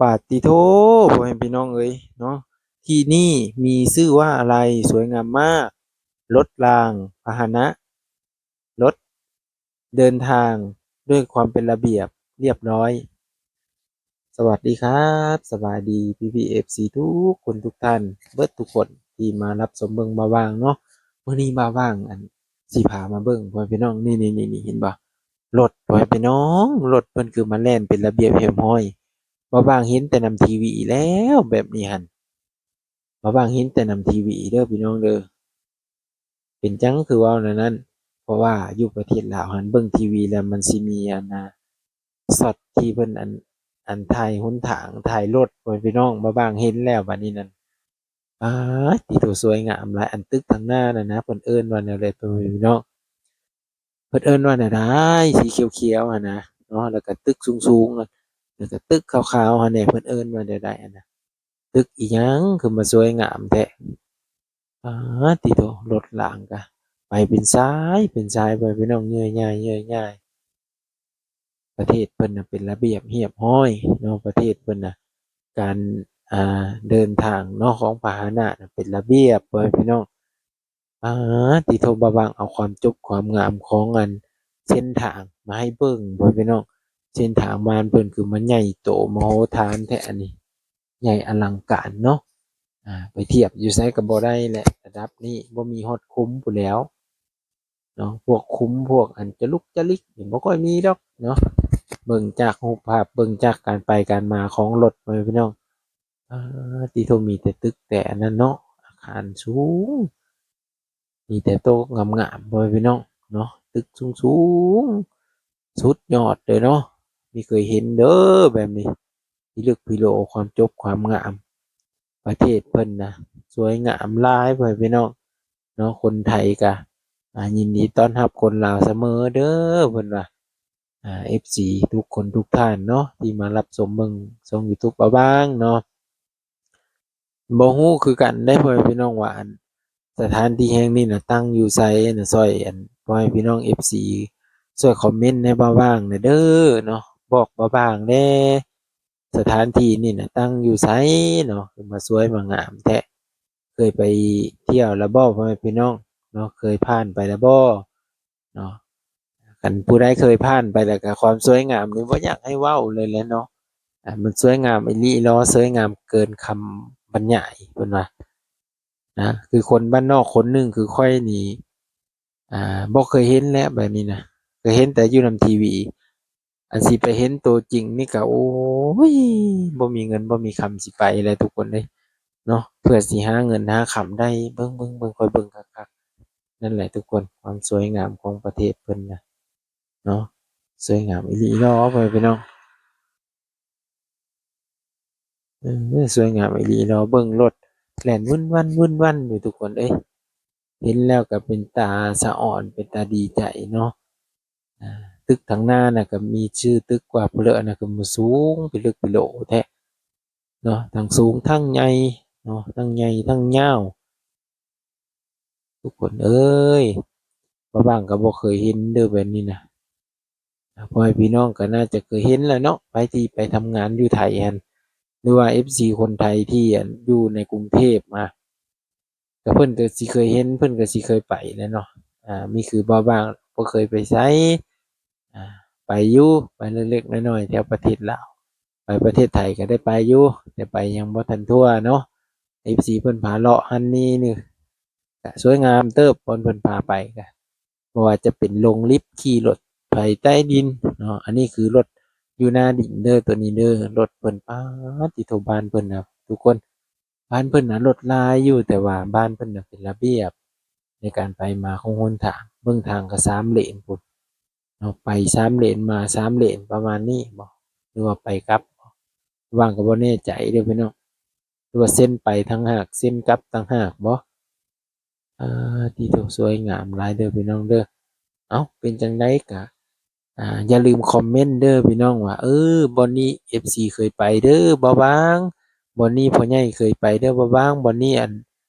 ປາດຕິໂທ ພໍ່ແມ່ພີ່ນ້ອງເອີຍເນາະ ທີ່ນີ້ມີຊື່ວ່າອະໄລ ສວຍງາມມາກ ລົດລາງພາຫະນະ ລົດເດີນທາງດ້ວຍຄວາມເປັນລະບຽບລຽບລ້ອຍ. ສະຫວັດດີຄັບ ສະບາຍດີພີ່ໆ ເອັຟຊີ ທຸກຄົນທຸກທ່ານ ເບິດທຸກຄົນທີ່ມາຮັບຊົມເບິ່ງບ່າວຫວ່າງເນາະ. ມື້ນີ້ບ່າວຫວ່າງ ອັນ ຊິພາມາເບິ່ງ ພໍ່ແມ່ພີ່ນ້ອງ ນີ້ໆໆ ເຫັນບໍ່? ລົດ ພໍ່ແມ່ພີ່ນ້ອງ ລົດເພິ່ນຄືມາແລ່ນເປັນລະບຽບຮຽບຮ້ອຍ. ບ່າວຫວ່າງເຫັນແຕ່ນຳທີວີແລ້ວແບບນີ້ຫັ້ນ ບ່າວຫວ່າງເຫັນແຕ່ນຳທີວີເດີພີ່ນ້ອງເດີ. ເປັນຫຍັງຄືເວົ້າແນວນັ້ນ? ເພາະວ່າຢູ່ປະເທດລາວຫັ້ນ ເບິ່ງທີວີແລ້ວມັນຊິມີອັນນາ ຊັອດທີ່ເພິ່ນອັນ ອັນຖ່າຍຫົນທາງ ຖ່າຍລົດ ພໍ່ແມ່ພີ່ນ້ອງ ບ່າວຫວ່າງເຫັນແລ້ວບາດນີ້ນັ້ນ ປາດຕິໂທ ສວຍງາມຫຼາຍ. ອັນຕຶກທາງໜ້ານັ້ນນະ ເພິ່ນເອີ້ນວ່າແນວໃດ ພໍ່ແມ່ພີ່ນ້ອງ? ເພິ່ນເອີ້ນວ່າແນວໃດ ສີຂຽວໆຫັ້ນນະເນາະ ແລ້ວກະຕຶກສູງໆ ແລ້ວກະຕຶກຂາວໆຫັ້ນແດ່ ເພິ່ນເອີ້ນວ່າແນວໃດຫັ້ນນະ? ຕຶກອີ່ຫຍັງຄືມາສວຍງາມແທ້? ປາດຕິໂທ ລົດລາງກະໄປເປັນສາຍເປັນສາຍ ພໍ່ແມ່ພີ່ນ້ອງ ເຍີ້ຍຍ້າຍເຍີ້ຍຍ້າຍ. ປະເທດເພິ່ນນະເປັນລະບຽບຮຽບຮ້ອຍເນາະ ປະເທດເພິ່ນນະ ການ ອ່າ ເດີນທາງເນາະ ຂອງພາຫະນະນະເປັນລະບຽບ ພໍ່ແມ່ພີ່ນ້ອງ. ປາດຕິໂທ ບ່າວຫວ່າງເອົາຄວາມຈົບຄວາມງາມຂອງອັນເສັ້ນທາງມາໃຫ້ເບິ່ງ ພໍ່ແມ່ພີ່ນ້ອງ. ເສັ້ນທາງບ້ານເພິ່ນຄືມັນໃຫຍ່ໂຕມະໂຫທານແທ້ ອັນນີ້ໃຫຍ່ອະລັງການເນາະ. ອ່າ ໄປທຽບຢູ່ໃສກໍບໍ່ໄດ້ແຫຼະ ລະດັບນີ້ ບໍ່ມີຮອດຄຸ້ມພຸ້ນແລ້ວເນາະ. ພວກຄຸ້ມ ພວກອັນຈະລຸກຈະລິກນີ້ບໍ່ຄ່ອຍມີດອກເນາະ. ເບິ່ງຈາກຮູບພາບ ເບິ່ງຈາກການໄປການມາຂອງລົດ ພໍ່ແມ່ພີ່ນ້ອງ. ປາດຕິໂທ ມີແຕ່ຕຶກແຕ່ອັນນັ້ນເນາະ ອາຄານສູງ ມີແຕ່ໂຕງາມໆ ພໍ່ແມ່ພີ່ນ້ອງເນາະ ຕຶກສູງໆ ສຸດຍອດເລີຍເນາະ. ມີເຄີຍເຫັນເດີແບບນີ້ ພິລຶກພິໂລ ຄວາມຈົບຄວາມງາມ. ປະເທດເພິ່ນນະສວຍງາມຫຼາຍ ພໍ່ແມ່ພີ່ນ້ອງເນາະ. ຄົນໄທກະ ອ່າ ຍິນດີຕ້ອນຮັບຄົນລາວສະເໝີເດີ ເພິ່ນວ່າ. ອ່າ ເອັຟຊີ ທຸກຄົນທຸກທ່ານເນາະ ທີ່ມາຮັບຊົມເບິ່ງຊ່ອງຢູທູບບ່າວຫວ່າງເນາະ. ບໍ່ຮູ້ຄືກັນເດ້ ພໍ່ແມ່ພີ່ນ້ອງ ວ່າ ອັນ ສະຖານທີ່ແຫ່ງນີ້ນະຕັ້ງຢູ່ໃສນະ ຊ່ອຍ ອັນ ພໍ່ແມ່ພີ່ນ້ອງ ເອັຟຊີ ຊ່ອຍຄອມເມັນໃຫ້ບ່າວຫວ່າງແດ່ເດີເນາະ ບອກບ່າວຫວ່າງແດ່ ສະຖານທີ່ນີ້ນະຕັ້ງຢູ່ໃສເນາະ ຄືມາສວຍມາງາມແທ້. ເຄີຍໄປທ່ຽວລະບໍ່ ພໍ່ແມ່ພີ່ນ້ອງເນາະ ເຄີຍຜ່ານໄປລະບໍ່ເນາະ? ຄັນຜູ້ໃດເຄີຍຜ່ານໄປແລ້ວກໍ ຄວາມສວຍງາມນີ້ບໍ່ຢາກໃຫ້ເວົ້າເລີຍແຫຼະເນາະ. ອ່າ ມັນສວຍງາມອີ່ຫຼີອີ່ຫຼໍ ສວຍງາມເກີນຄຳບັນຍາຍ ເພິ່ນວ່ານະ. ຄືຄົນບ້ານນອກຄົນໜຶ່ງຄືຂ້ອຍນີ້ ອ່າ ບໍ່ເຄີຍເຫັນແຫຼະແບບນີ້ນະ ເຄີຍເຫັນແຕ່ຢູ່ນຳທີວີ. ອັນຊິໄປເຫັນໂຕຈິງນີ້ກະ ໂອ້ຍ ບໍ່ມີເງິນບໍ່ມີຄຳຊິໄປແຫຼະທຸກຄົນເອີຍເນາະ ເພື່ອຊິຫາເງິນຫາຄຳໄດ້. ເບິ່ງໆໆ ຂ້ອຍເບິ່ງຄັກໆ ນັ້ນແຫຼະທຸກຄົນ ຄວາມສວຍງາມຂອງປະເທດເພິ່ນນະເນາະ ສວຍງາມອີ່ຫຼີເນາະ ພໍ່ແມ່ພີ່ນ້ອງ. ເອີ ສວຍງາມອີ່ຫຼີເນາະ ເບິ່ງລົດແລ່ນວຶ້ນວັນວຶ້ນວັນຢູ່ທຸກຄົນເອີຍ ເຫັນແລ້ວກໍເປັນຕາສະອອນ ເປັນຕາດີໃຈເນາະ. ອ່າ ຕຶກທາງໜ້ານະກໍມີຊື່ຕຶກວ່າພຸ້ນເລີ ອັນນັ້ນກໍສູງພິລຶກພິໂລແທ້ເນາະ ທັງສູງທັງໃຫຍ່ເນາະ ທັງໃຫຍ່ທັງຍາວ. ທຸກຄົນເອີຍ ບ່າວຫວ່າງກໍບໍ່ເຄີຍເຫັນເດີແບບນີ້ນະ. ພໍ່ແມ່ພີ່ນ້ອງກໍໜ້າຈະເຄີຍເຫັນແລ້ວເນາະ ໃຜທີ່ໄປທຳງານຢູ່ໄທຫັ້ນ ຫຼືວ່າ ເອັຟຊີ ຄົນໄທທີ່ ອັນ ຢູ່ໃນກຸງເທບມາ ກໍເພິ່ນກໍຊິເຄີຍເຫັນ ເພິ່ນກໍຊິເຄີຍໄປແຫຼະເນາະ. ອ່າ ມີຄືບ່າວຫວ່າງບໍ່ເຄີຍໄປໃສ ອ່າ ໄປຢູ່ ໄປເລັກໆນ້ອຍໆ ແຖວປະເທດລາວ. ໄປປະເທດໄທກໍໄດ້ໄປຢູ່ ແຕ່ໄປຍັງບໍ່ທັນທົ່ວເນາະ. ເອັຟຊີ ເພິ່ນພາເລາະຫັ້ນນີ້ ນີ້ກະສວຍງາມເຕີບ ບ່ອນເພິ່ນພາໄປກະ ບໍ່ວ່າຈະເປັນລົງລິບ ຂີ່ລົດໄຟໃຕ້ດິນເນາະ. ອັນນີ້ຄືລົດຢູ່ໜ້າດິນເດີ ໂຕນີ້ເດີ ລົດເພິ່ນ. ປາດຕິໂທ ບ້ານເພິ່ນນະທຸກຄົນ ບ້ານເພິ່ນນະລົດຫຼາຍຢູ່ ແຕ່ວ່າບ້ານເພິ່ນນະເປັນລະບຽບໃນການໄປມາຂອງຫົນທາງ. ເບິ່ງທາງກໍສາມເລນພຸ້ນເນາະ ໄປສາມເລນ ມາສາມເລນ ປະມານນີ້ບໍ ຫຼືວ່າໄປກັບ ຫວ່າງກໍບໍ່ແນ່ໃຈເດີພີ່ນ້ອງ ຫຼືວ່າເສັ້ນໄປຕ່າງຫາກ ເສັ້ນກັບຕ່າງຫາກບໍ. ອາ ຕິໂທ ສວຍງາມຫຼາຍເດີພີ່ນ້ອງເດີ. ເອົ້າ ເປັນຈັ່ງໃດກະ ອາ ຢ່າລືມຄອມເມັນເດີພີ່ນ້ອງວ່າ ເອີ ບ່ອນນີ້ ເອັຟຊີ ເຄີຍໄປເດີບ່າວຫວ່າງ ບ່ອນນີ້ພໍ່ໃຫຍ່ເຄີຍໄປເດີບ່າວຫວ່າງ ບ່ອນນີ້ ອັນ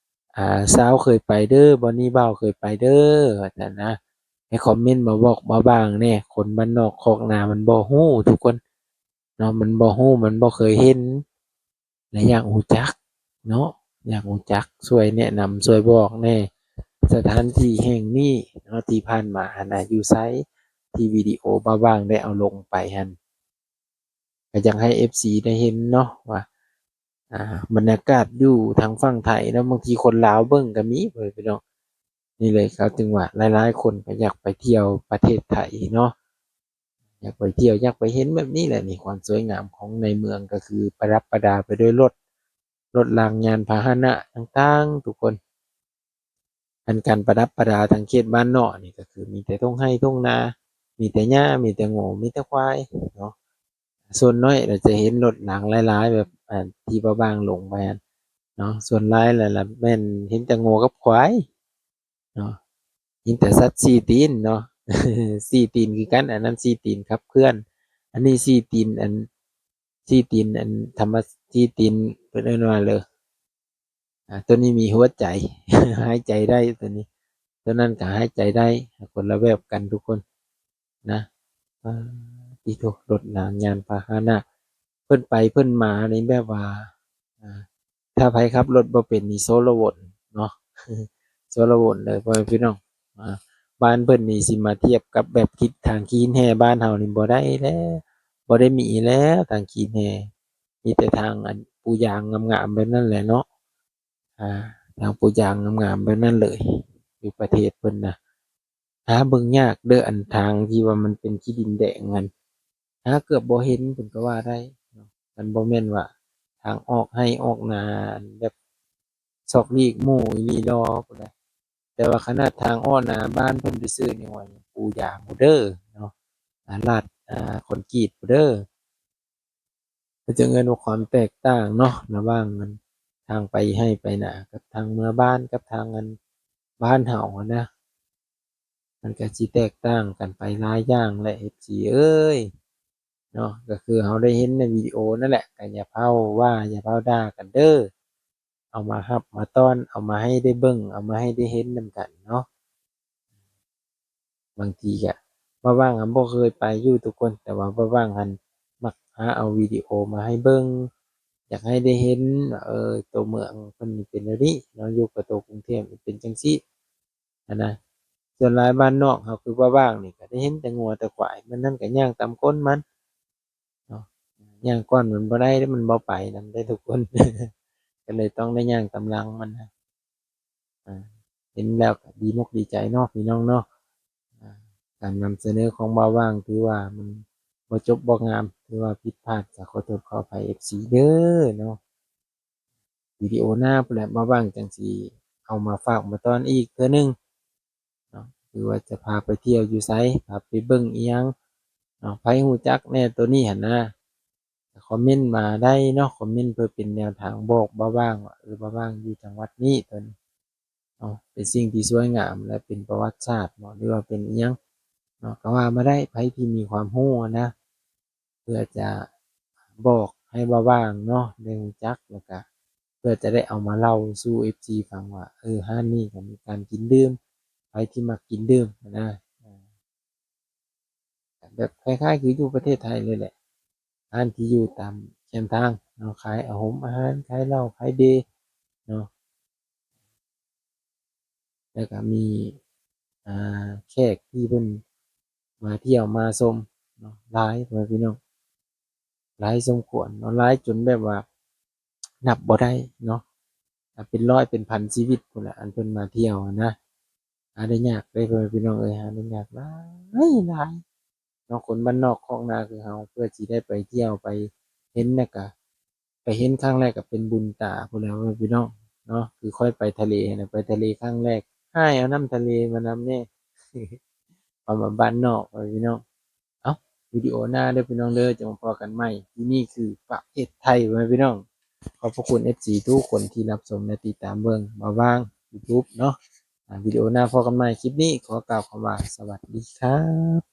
ອາ ຊາວເຄີຍໄປເດີ ບ່ອນນີ້ບ່າວເຄີຍໄປເດີ ວ່າຊັ້ນນະ. ໃຫ້ຄອມເມັນມາບອກບ່າວຫວ່າງແດ່ ຄົນບ້ານນອກຄອກນາມັນບໍ່ຮູ້ທຸກຄົນ ເນາະ ມັນບໍ່ຮູ້ ມັນບໍ່ເຄີຍເຫັນ ແລະ ຢາກຮູ້ຈັກເນາະ ຢາກຮູ້ຈັກ ຊ່ວຍແນະນຳ ຊ່ວຍບອກແດ່ ສະຖານທີ່ແຫ່ງນີ້ເນາະ ທີ່ຜ່ານມາຫັ້ນນະ ຢູ່ໃສ ທີ່ວິດີໂອບ່າວວ່າງໄດ້ເອົາລົງໄປຫັ້ນ ກໍຢາກໃຫ້ເອັຟຊີໄດ້ເຫັນເນາະວ່າ ອ່າ ບັນຍາກາດຢູ່ທາງຝັ່ງໄທເນາະ ບາງທີຄົນລາວເບິ່ງກໍມີ ພໍ່ແມ່ພີ່ນ້ອງ. ນີ້ເລີຍ ເຂົາຈຶ່ງວ່າຫຼາຍໆຄົນກໍຢາກໄປທ່ຽວປະເທດໄທເນາະ ຢາກໄປທ່ຽວ ຢາກໄປເຫັນແບບນີ້ແຫຼະນີ້ ຄວາມສວຍງາມຂອງໃນເມືອງກໍຄືປະດັບປະດາໄປດ້ວຍລົດ ລົດລາງຍານພາຫະນະຕ່າງໆ ທຸກຄົນ. ອັນການປະດັບປະດາທາງເຂດບ້ານນອກນີ້ ກໍຄືມີແຕ່ທົ່ງໄຮ່ທົ່ງນາ ມີແຕ່ຫຍ້າ ມີແຕ່ງົວ ມີແຕ່ຄວາຍເນາະ. ສ່ວນໜ້ອຍລະຈະເຫັນລົດລາງຫຼາຍໆ ແບບ ອັນທີ່ບ່າວວ່າງລົງໄປຫັ້ນເນາະ ສ່ວນຫຼາຍລະ ລະແມ່ນເຫັນແຕ່ງົວກັບຄວາຍເນາະ ເຫັນແຕ່ສັດສີ່ຕີນເນາະ ສີ່ຕີນຄືກັນ ອັນນັ້ນສີ່ຕີນຂັບເຄື່ອນ ອັນນີ້ສີ່ຕີນ ອັນ ສີ່ຕີນ ອັນທຳມະ ສີ່ຕີນ ເພິ່ນເອີ້ນວ່າເລີ ອ່າ ຕົວນີ້ມີຫົວໃຈ ຫາຍໃຈໄດ້ ຕົວນີ້ ຕົວນັ້ນກໍຫາຍໃຈໄດ້ ຄົນລະແບບກັນທຸກຄົນນະ. ປາດຕິໂທ ລົດລາງຍານພາຫະນະ ເພິ່ນໄປເພິ່ນມານີ້ແບບວ່າ ອ່າ ຖ້າໃຜຂັບລົດບໍ່ເປັນນີ້ໂຊລະວົນເນາະ ໂຊລະວົນເລີຍ ພໍ່ແມ່ພີ່ນ້ອງ. ອ່າ ບ້ານເພິ່ນນີ້ຊິມາທຽບກັບແບບຄິດທາງຂີ້ແຮ່ບ້ານເຮົານີ້ບໍ່ໄດ້ແລ້ວ ບໍ່ໄດ້ມີແລ້ວທາງຂີ້ແຮ່ ມີແຕ່ທາງອັນປູຢາງງາມໆແບບນັ້ນແຫຼະເນາະ. ອ່າ ທາງປູຢາງງາມໆແບບນັ້ນເລີຍ ຢູ່ປະເທດເພິ່ນນະ. ຫາເບິ່ງຍາກເດີ້ ອັນທາງທີ່ວ່າມັນເປັນຂີ້ດິນແດງຫັ້ນ ຫາເກືອບບໍ່ເຫັນເພິ່ນກໍວ່າໄດ້ເນາະ. ມັນບໍ່ແມ່ນວ່າທາງອອກໄຮ່ອອກນາ ອັນແບບຊອກຫຼີກໝູ່ອີ່ຫຼີດອກພຸ້ນນະ ແຕ່ວ່າຂະໜາດທາງອອກໜ້າບ້ານເພິ່ນຊື່ໆນີ້ ໂອ້ຍ ປູຢາງພຸ້ນເດີ້ເນາະ ອ່າ ລາດ ອ່າ ຄອນກຣີດພຸ້ນເດີ້. ກໍຈະເອີ້ນວ່າຄວາມແຕກຕ່າງເນາະ ລະຫວ່າງອັນທາງໄປໄຮ່ໄປນາກັບທາງເມືອບ້ານ ກັບທາງອັນບ້ານເຮົາຫັ້ນນະ ມັນກໍຊິແຕກຕ່າງກັນໄປຫຼາຍຢ່າງແຫຼະ ເອັຟຊີເອີຍເນາະ. ກໍຄືເຮົາໄດ້ເຫັນໃນວິດີໂອນັ້ນແຫຼະ ກໍຢ່າເຜົາວ່າ ຢ່າເຜົາດ່າກັນເດີ້ ເອົາມາຮັບມາຕ້ອນ ເອົາມາໃຫ້ໄດ້ເບິ່ງ ເອົາມາໃຫ້ໄດ້ເຫັນນຳກັນເນາະ. ບາງທີກະ ບ່າວວ່າງຫັ້ນບໍ່ເຄີຍໄປຢູ່ທຸກຄົນ ແຕ່ວ່າບ່າວວ່າງຫັ້ນມັກຫາເອົາວິດີໂອມາໃຫ້ເບິ່ງ ຢາກໃຫ້ໄດ້ເຫັນວ່າ ເອີ ໂຕເມືອງເພິ່ນນີ້ເປັນແນວນີ້ເນາະ ຢູ່ກັບໂຕກຸງເທບນີ້ເປັນຈັ່ງຊີ້ຫັ້ນນະ. ສ່ວນຫຼາຍບ້ານນອກເຮົາຄືບ່າວວ່າງນີ້ກະໄດ້ເຫັນແຕ່ງົວແຕ່ຄວາຍ ມັນນັ້ນກະຍ່າງຕາມກົ້ນມັນ ເນາະ ຍ່າງກ່ອນມັນບໍ່ໄດ້ເດ້ ມັນບໍ່ໄປນຳເດ້ທຸກຄົນ ກໍເລີຍຕ້ອງໄດ້ຍ່າງຕາມຫຼັງມັນນະ. ອ່າ ເຫັນແລ້ວກໍດີມົກດີໃຈເນາະ ພີ່ນ້ອງເນາະ. ອ່າ ການນຳສະເໜີຂອງບ່າວຫວ່າງ ຖືວ່າມັນບໍ່ຈົບບໍ່ງາມ ຖືວ່າຜິດພາດ ກໍຂໍໂທດຂໍອະໄພເອັຟຊີເດີເນາະ. ວິດີໂອໜ້າພຸ້ນແຫຼະ ບ່າວຫວ່າງຈັ່ງຊິເອົາມາຝາກມາຕ້ອນອີກເທື່ອໜຶ່ງເນາະ ຫຼືວ່າຈະພາໄປທ່ຽວຢູ່ໃສ ພາໄປເບິ່ງອີ່ຫຍັງເນາະ. ໃຜຮູ້ຈັກແດ່ໂຕນີ້ຫັ້ນນະ ກໍຄອມເມັນມາໄດ້ເນາະ ຄອມເມັນເພື່ອເປັນແນວທາງບອກບ່າວຫວ່າງວ່າ ເອີ ບ່າວຫວ່າງຢູ່ຈັງຫວັດນີ້ ໂຕນີ້ເນາະ ເປັນສິ່ງທີ່ສວຍງາມ ແລະ ເປັນປະຫວັດສາດເນາະ ຫຼືວ່າເປັນອີ່ຫຍັງເນາະ ກໍວ່າມາໄດ້ ໃຜທີ່ມີຄວາມຮູ້ຫັ້ນນະ ເພື່ອຈະບອກໃຫ້ບ່າວຫວ່າງເນາະໄດ້ຮູ້ຈັກ ແລ້ວກະເພື່ອຈະໄດ້ເອົາມາເລົ່າສູ່ເອັຟຊີຟັງວ່າ ເອີ ຮ້ານນີ້ກໍມີການກິນດື່ມ ໃຜທີ່ມັກກິນດື່ມນະ ແບບຄ້າຍໆຄືຢູ່ປະເທດໄທເລີຍແຫຼະ ຮ້ານທີ່ຢູ່ຕາມແຄມທາງເນາະ ຂາຍອາຫົມອາຫານ ຂາຍເຫຼົ້າ ຂາຍເບຍເນາະ. ແລ້ວກໍມີ ອ່າ ແຂກທີ່ເພິ່ນມາທ່ຽວມາຊົມເນາະ ຫຼາຍ ພໍ່ແມ່ພີ່ນ້ອງ ຫຼາຍສົມຄວນເນາະ ຫຼາຍຈົນແບບວ່ານັບບໍ່ໄດ້ເນາະ ເປັນຮ້ອຍເປັນພັນຊີວິດພຸ້ນແຫຼະ ອັນເພິ່ນມາທ່ຽວຫັ້ນນະ. ຫາໄດ້ຍາກເດ້ ພໍ່ແມ່ພີ່ນ້ອງເອີຍ ຫາໄດ້ຍາກຫຼາຍໆ ເນາະ ຄົນບ້ານນອກຄອກນາຄືເຮົາ ເພື່ອຊິໄດ້ໄປທ່ຽວໄປເຫັນ ແລ້ວກະໄປເຫັນຄັ້ງແລກກໍເປັນບຸນຕາພຸ້ນແຫຼະ ພໍ່ແມ່ພີ່ນ້ອງເນາະ. ຄືຂ້ອຍໄປທະເລຫັ້ນນະ ໄປທະເລຄັ້ງແລກ ຫາຍເອົານ້ຳທະເລມານຳແດ່ ຄວາມວ່າບ້ານນອກ ພໍ່ແມ່ພີ່ນ້ອງ. ເອົ້າ ວິດີໂອໜ້າເດີພີ່ນ້ອງເດີ ຈັ່ງມາພໍ້ກັນໃໝ່. ທີ່ນີ້ຄືປະເທດໄທ ພໍ່ແມ່ພີ່ນ້ອງ. ຂອບພະຄຸນເອັຟຊີທຸກຄົນທີ່ຮັບຊົມ ແລະ ຕິດຕາມເບິ່ງບ່າວຫວ່າງຢູທູບເນາະ. ອ່າ ວິດີໂອໜ້າພໍ້ກັນໃໝ່. ຄລິບນີ້ຂໍກ່າວຄຳວ່າ ສະຫວັດດີຄັບ.